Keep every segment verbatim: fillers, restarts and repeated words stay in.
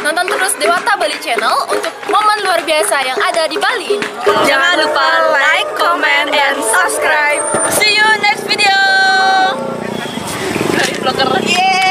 Nonton terus Dewata Bali Channel untuk momen luar biasa yang ada di Bali ini. Jangan lupa like, comment, and subscribe. See you next video. Dari vlogger. Yeay.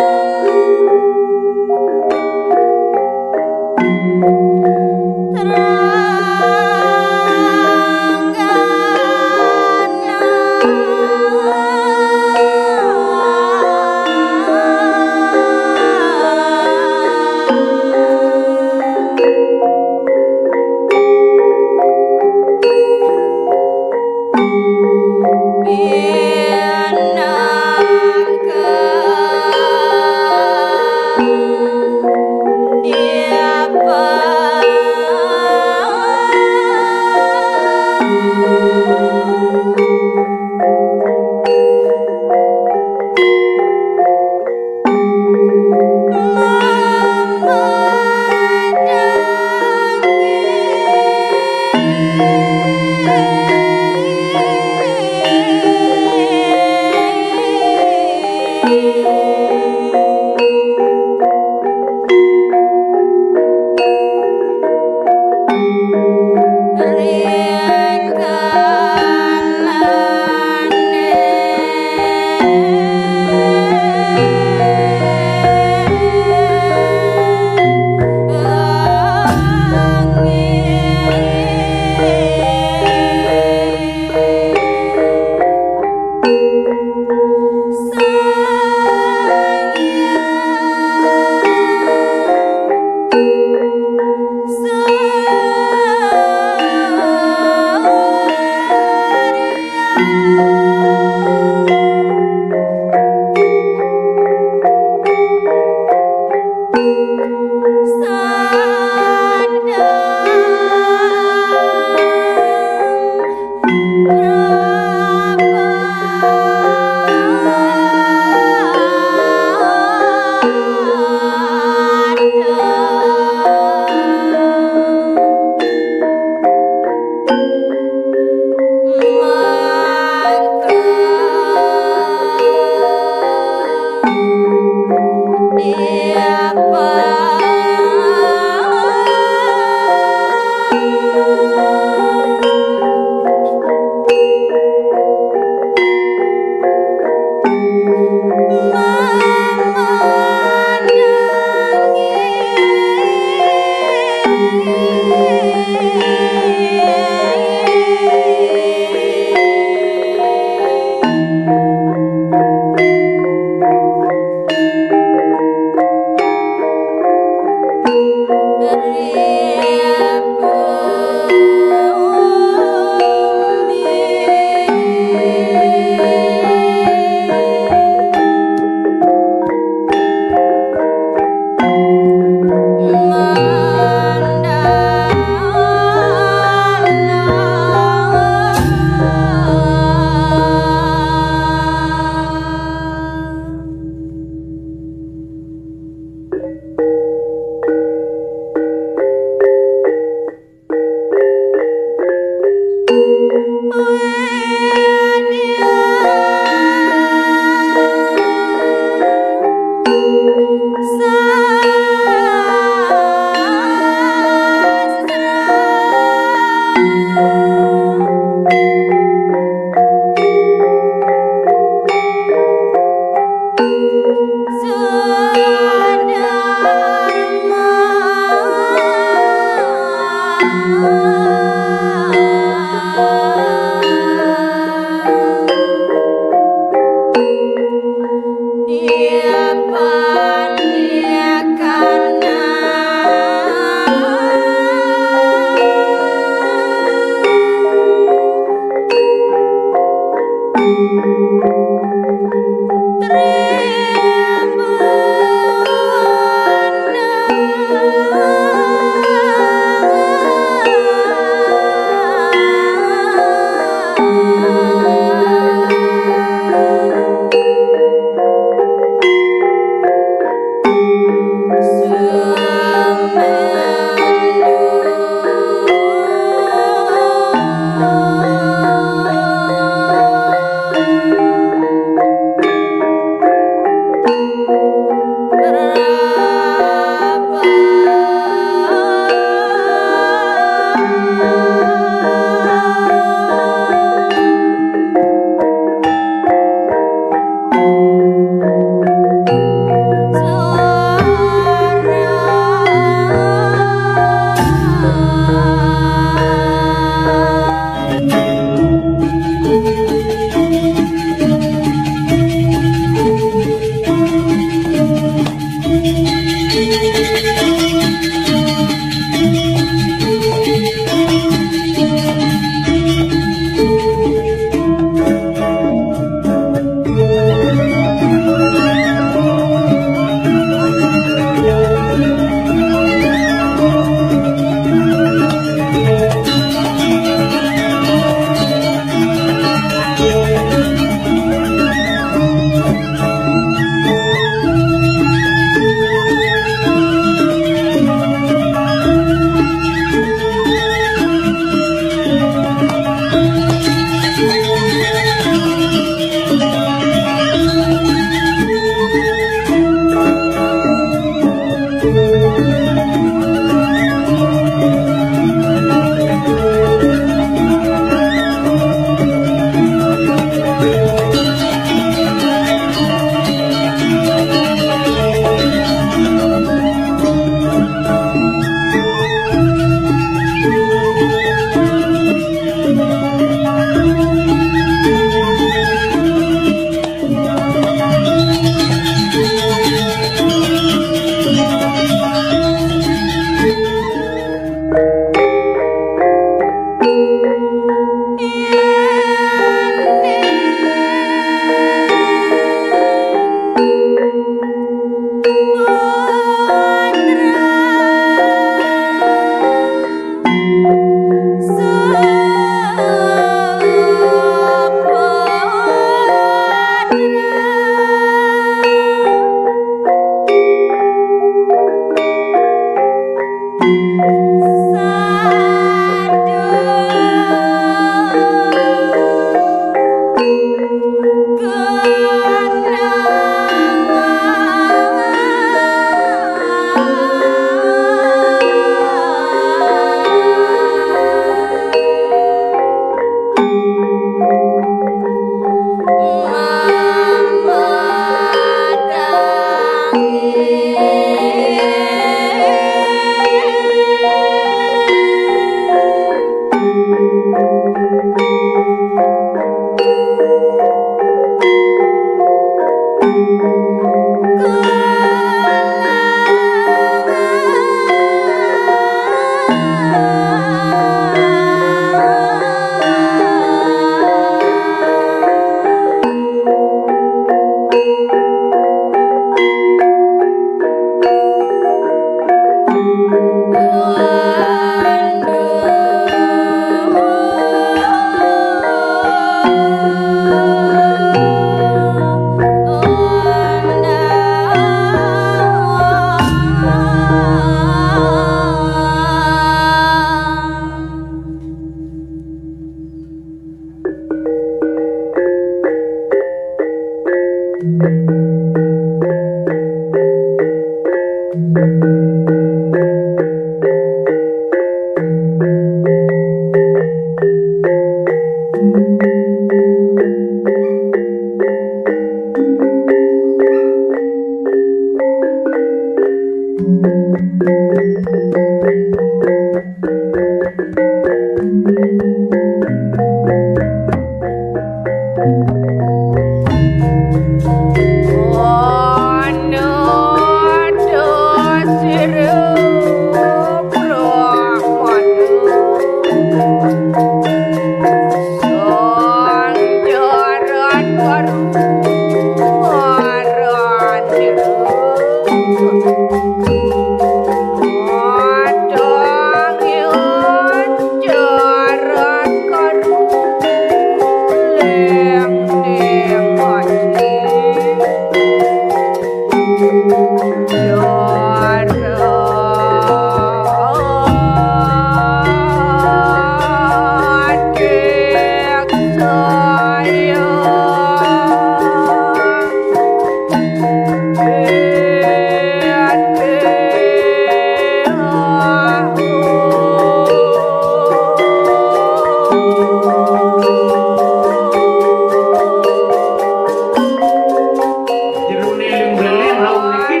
Jerone ling-beling rauh niki.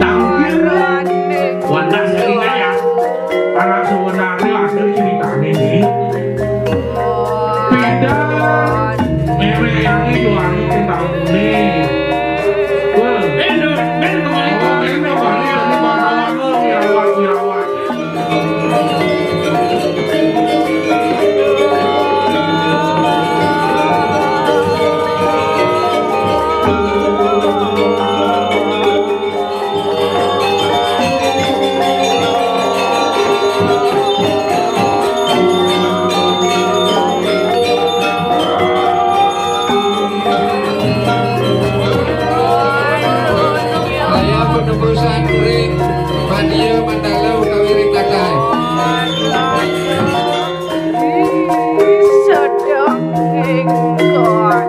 Tangkir. Wantah niki ya. Para sewenane lagi ceritane niki. Pindah meweangi yo anu tentangune. Wah, ben, ben kembali. Oh, ben kembali dari Pangawangun, ngirawat, ngirawat. Saya penebusan ring Madia Mandala utawi ring Kadaha. Sedang ing kono.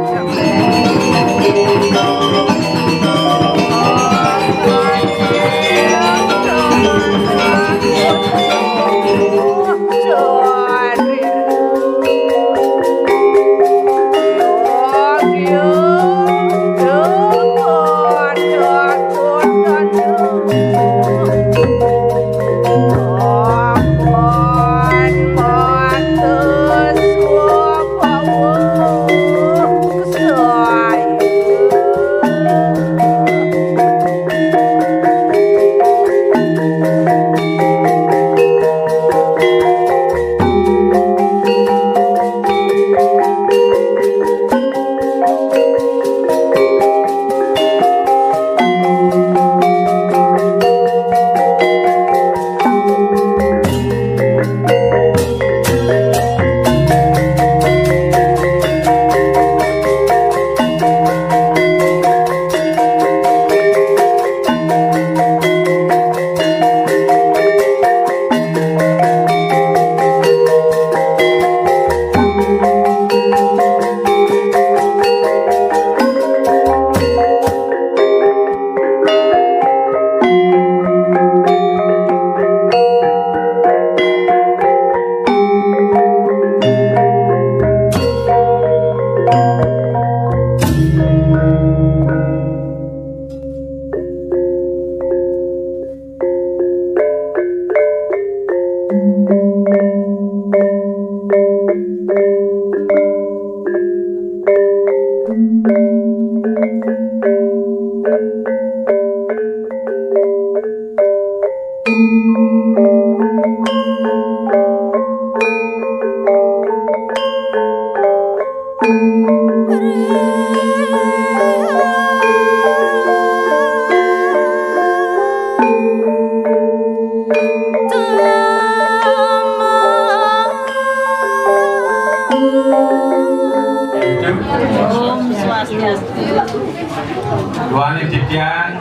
Duaning titiang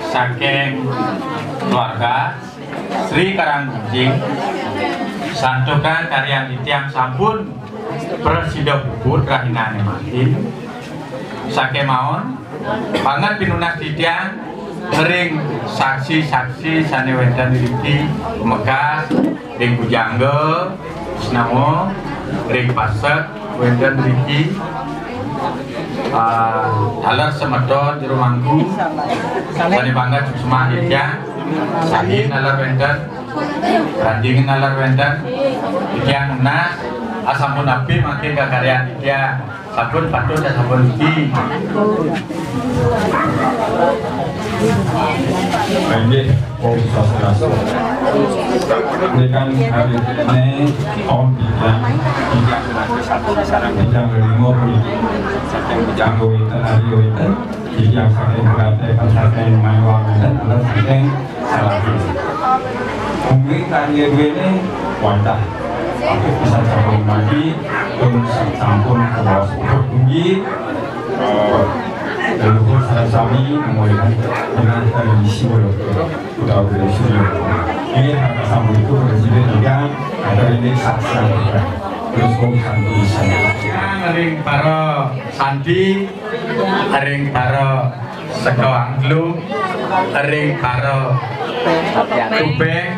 saking keluarga Sri Karang Gunjing, santukan karyan titiang sampun prasida puput rahinané mangkin. Sakémaon, banget pinunas titiang ring saksi-saksi sané wénten iriki, pamekas, ring pujangga, tresnawa, ring pasek, wénten iriki, ah, taler semeton jero mangku, sané banget suksma titiang, sahin taler wénten, ranjing taler wénten, titiang nunas, asampun napi mangkin kakaryan titiang. Sampun patut ya, sampun niki. Inggih, Om Swastiastu. Ini kan hari ini Om Bidang, Bidang Lelimo, Bidang Winten, Hari Winten, Bidang saking Pengantin, saking Maiwang Winten, ada saking Salahin. Mungkin kami duene wantah. Tapi bisa sampun mati, pun sampun ke bawah sepuluh tinggi. Eh, leluhur sareng sami, kemudian dengan tradisi walaupun udah tradisi walaupun. Ini kata sampun itu presiden juga, ada ini saksi yang terbaik. Terus Om Santi di sana. Ring para santi, ring para Seka Angklung, ring para Tubeng,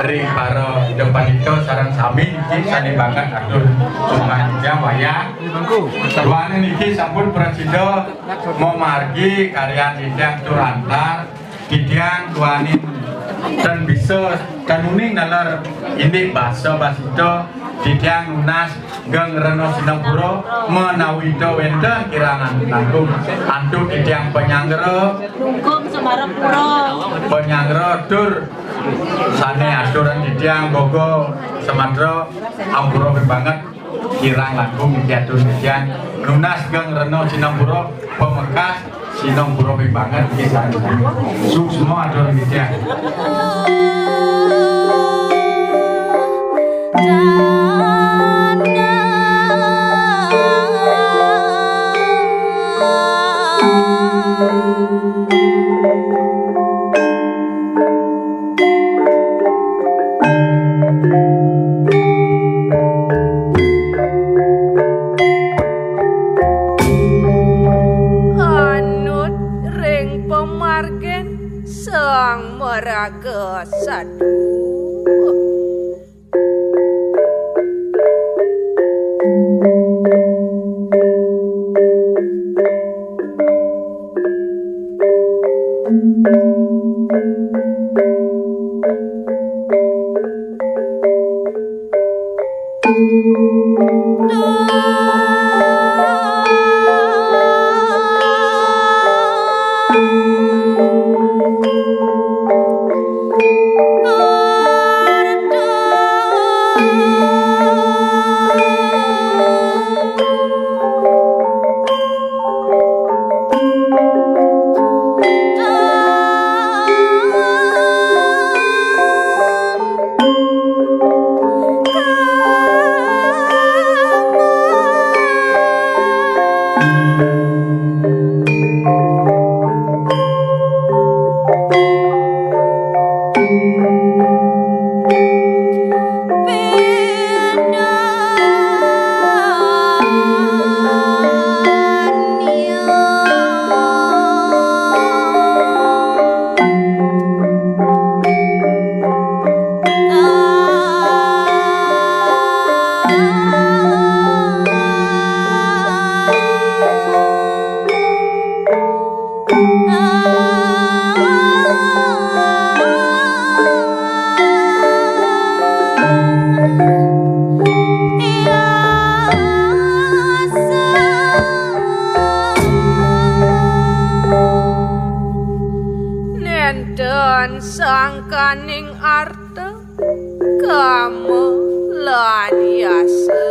ring para Ida Pandita sareng sami niki sané banget atur sumangga wayah. Duaning niki sampun prasida mamargi karyan titiang tur antar titiang duaning tan bisa tan uning nalar indik basa basita titiang nunas geng rena sinampura menawi ta wénten kirangan langkung antuk titiang panyanggra. Lungkung Semarapura. Panyanggra tur sané aturan titiang gogo Semarapura ampura ping banget kirang langkung niki atur titiang nunas geng rena sinampura pamekas sinampura ping banget niki sareng sami. Suksma atur titiang. Anut ring pamargin Sang Maraga Sadu. Nénten sangkaning arta, kama lan yasa.